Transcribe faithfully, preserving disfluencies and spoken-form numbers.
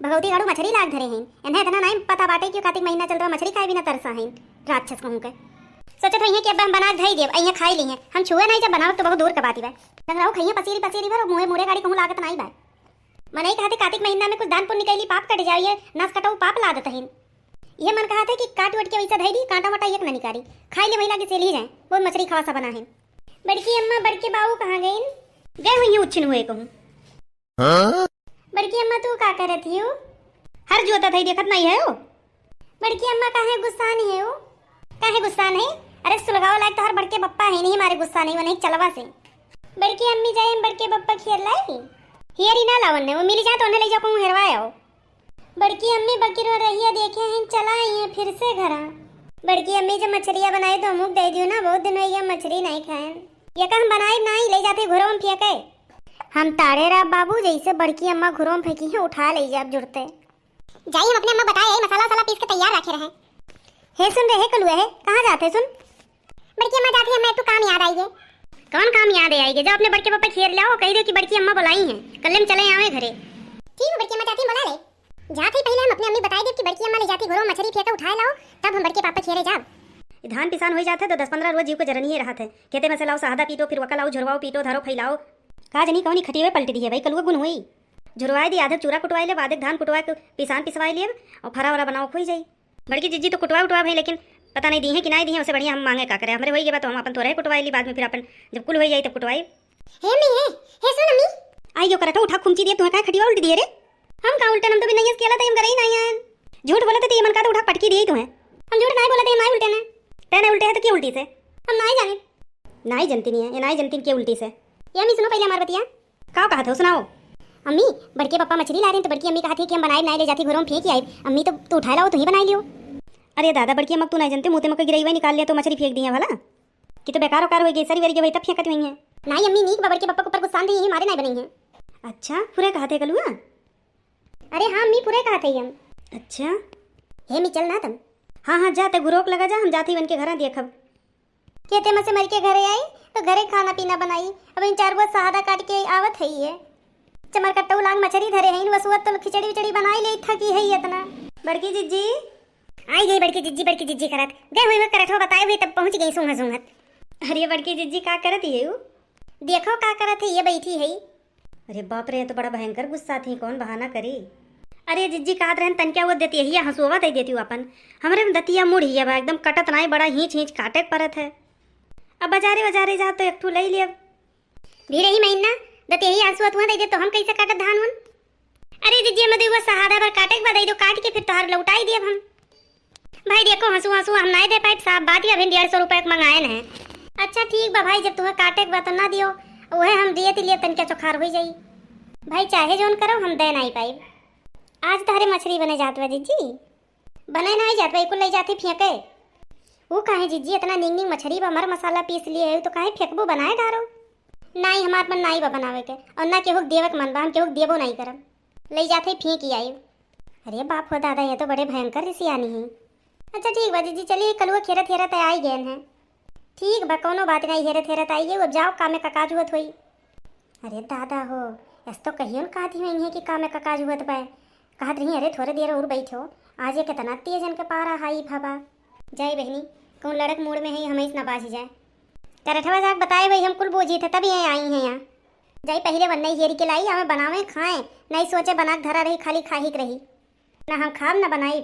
भगवती गाड़ू मछरी लाग धरे हैं। इन्हें इतना नाहीं पता बाटे कि कातिक महीना चलत बा, मछरी खाए बिना तरसा हैं राक्षस कहूँ के। सोचत होइहें कि अब हम बना के धई देब, अइहें खाई लीहें। हम छुए नाहीं, जब बनावब तो बहुत दूर के बात बा। रंगराऊ खइहें पसीरी पसीरी भर, मुँहे मुरे गाड़ी कहूँ लागत नाहीं बा। मनई कहत है कातिक महीना में कुछ दान पुण्य कइली, पाप कट जाई, ये नस कटऊ पाप लादत हैं। ये मन कहत है कि काट वट के वैसा धई दी, कांटा वाटा एक न निकारी, खाई ले महिला के सेली जाए, बहुत मछरी खवा सा बना है। बड़की अम्मा, बड़के बाऊ कहाँ गइन? गए होइहें उच्छिन हुए कहूँ। हाँ? बड़की अम्मा, तू का करत हियो? हर जोतत है, देखत नाहीं है हो? बड़की अम्मा, काहे गुस्सा नहीं है हो? काहे गुस्सा नहीं? अरे, सुलगावा लायक तोहर बड़के बप्पा है, नहीं मारे गुस्सा नहीं, वो नहीं चलवा से। बड़की अम्मी, जाए हम बड़के बप्पा खियर लाई। हियर ही ना लावन ने, वो मिली जाए तो उन्हें ले जाओ, कहूँ हेरवा आओ। बड़की अम्मी, बकिरो रहिया देखे हैं, चला आई हैं फिर से घरा। बड़की अम्मी, जब मछरिया बनाई तो हमहू के दे दियो ना, बहुत दिन हो गया मछरी नहीं खाए। ये का हम बनाई नहीं, ले जाते घुरो में फेंके। हम ताड़े रहा बाबू, जैसे बड़की अम्मा घुरो में फेंकी है, उठा ले जाब जुड़ते। जाई हम अपने अम्मा बताए, मसाला वसाला पीस के तैयार रखे रहे। हे सुन रे, हे कलुआ, हे कहाँ जात है सुन? बड़की अम्मा, जात ही, हमें एक ठो काम याद आई है। कौन काम याद है आई है? जब अपने बड़के पापा खियर लाओ, कही दे कि बड़की अम्मा बुलाई हैं, कल्ले में चले आवे घरे। ठीक है बड़की अम्मा, जाती बुला ले। जात ही पहले हम अपने अम्मी बताई देब कि बड़की अम्मा ले जाती घुरो मछरी फेंके उठाए लाओ, तब हम बड़के पापा खियरे जाब। ई धान पिसान होई जात है तो दस पन्द्रह रोज जीव के जरनिए रहत है। खेते में से लाओ सहदा पीटो, फिर वका लाओ झुरवाओ पीटो, धरो फैलाओ। का जनी कौनी खटियवे पलट दी है भाई, कलुआ गुन होई। झुरवाए दी, आधे चूरा कुटवाए लेब, आधे धान कुटवा के पिसान पिसवाए लेब और फरा वरा बनाओ खोई जाई। बड़की जिज्जी तो कुटवा उटवा भई, लेकिन पता नहीं दी है कि नहीं दी है, उससे बढ़िया हम मांगे का करे। हमरे होई गए बा तो हम अपन तोरे कुटवाई ली, बाद में फिर अपन जब कुल होई जाई तब कुटवाई। हे अम्मी, हे, हे सुन अम्मी। आई यो करत हो, उठा खुमची दिए, तुम्हें काहे खटिया उल्टी दिए रे? हम का उल्टे, हम तो बिना यस केला तई हम करे ही नहीं आयन। झूठ बोलत है, ये मन का तो उठा पटकी दिए तुम्हें। हम झूठ नहीं बोलत है, माई उल्टे ने। ते नहीं उल्टे है तो के उल्टी से? हम नहीं जाने। नहीं जनती नहीं है, ये नहीं जनती के उल्टी से। ये अम्मी सुनो पहले हमार बतिया। का कहत हो, सुनाओ। अम्मी, बड़के पापा मछली ला रहे हैं तो बड़की अम्मी कहत है कि हम बनाए बनाए ले जाती घरों में फेंक आई। अम्मी तो तू उठाए लाओ, तू ही बनाई लियो। अरे दादा, बड़की अम्मा तू नहीं जनते, मुँह ते मक्का गिरई हुआ निकाल लिया तो मछली फेंक दिया वाला। कि तो बेकार उकार हो गई, सरी वरी के भाई तब फेंकत हुई है। नहीं अम्मी, नीक बा, बड़के पापा के ऊपर गुस्सा दी, यही मारे नहीं बनी है। अच्छा, पूरे कहत है कलुआ? अरे हाँ अम्मी, पूरे कहत है हम। अच्छा। हे अम्मी चल ना तम। हाँ हाँ, जा ते गुरोक लगा जा, हम जाती वन के घर देखब। खेते में से मर के घरे आई तो घरे खाना पीना बनाई। अब इन चार गो सहादा काट के आवत है ये। चमरकट्टऊ लांग मछरी धरे हैं, वसुअत तो खिचड़ी विचड़ी बनाई ले थकी है इतना। बड़की जिज्जी। आई गई बड़की जिज्जी, बड़की जिज्जी करत। गए हुए हुए करत हो बताए हुए तब पहुँच गई सूंघत सूंघत। अरे बड़की जिज्जी का करत ये उ? देखो का करत है ये बैठी है। अरे बाप रे, ये तो बड़ा भयंकर गुस्सा थी, कौन बहाना करी? अरे जिज्जी कहत रहन तनक्या वो देती है, हंसुआ दे देती हूँ अपन। हमरे में दतिया मुड़ ही अब एकदम कटत नाई, बड़ा हींच हींच काटे के परत है। अब बाजारे बाजारे जा तो एक ठू ले लिया। भी रही महीना, दतिया हंसुआ तुआ दे दे तो हम कैसे काटत धान उन? अरे जिज्जी, हम दुई गो सहादा भर काटे के बाद दे दो, काट के फिर तोहार लौटाई दियब हम। भाई देखो हंसू हंसू हम नाई दे पाइब, साफ बात ही अभी डेढ़ सौ रुपये के मंगाए न है। अच्छा ठीक बा भाई, जब तुम्हें काटे के बा तो ना दियो, वह हम दिए तिलिए तनक्या चोखार हो जाई। भाई चाहे जोन करो हम दे नाई पाइब। आज तहरे मछली बने जात बा जिज्जी। बने नाई जात बा, कुल ले जाती फेंके। वो काहे जिज्जी इतना नीक नीक मछली बा, मर मसाला पीस लिए है तो काहे फेंकबो, बनाए डारो। नाई हमार मन नाई बा बनावे के, और ना केहू के देवे के मन बा, हम केहू के देबो नाई करब। ले जाते फेंक ही आई। अरे बाप हो दादा, ये तो बड़े भयंकर रिसियानी है। अच्छा ठीक बा जिज्जी, चलिए कलुआ खेरत हेरत आई गए हैं। ठीक बा, कौनो बात नहीं, हेरत हेरत आई गए, अब जाओ कामे का काज हुअत होई। अरे दादा हो, ऐस तो कहियो न कहती हुई है कि कामे का काज हुअत बा। कहत रही अरे थोड़े देर और बैठो, आज ये कितना तेज इनके पारा हाई भवा। जाए बहनी, कौन लड़क मूड में है, हमें इस ना बाझ जाए। करठवा जाके बताए भाई, हम कुल बोझी थे तब ये आई हैं यहाँ। जाई पहिले वन्नई हेरी के लाई, आवे बनावे खाए, नहीं सोचे बना के धरा रही, खाली खाही के रही। ना हम खाब ना बनाई।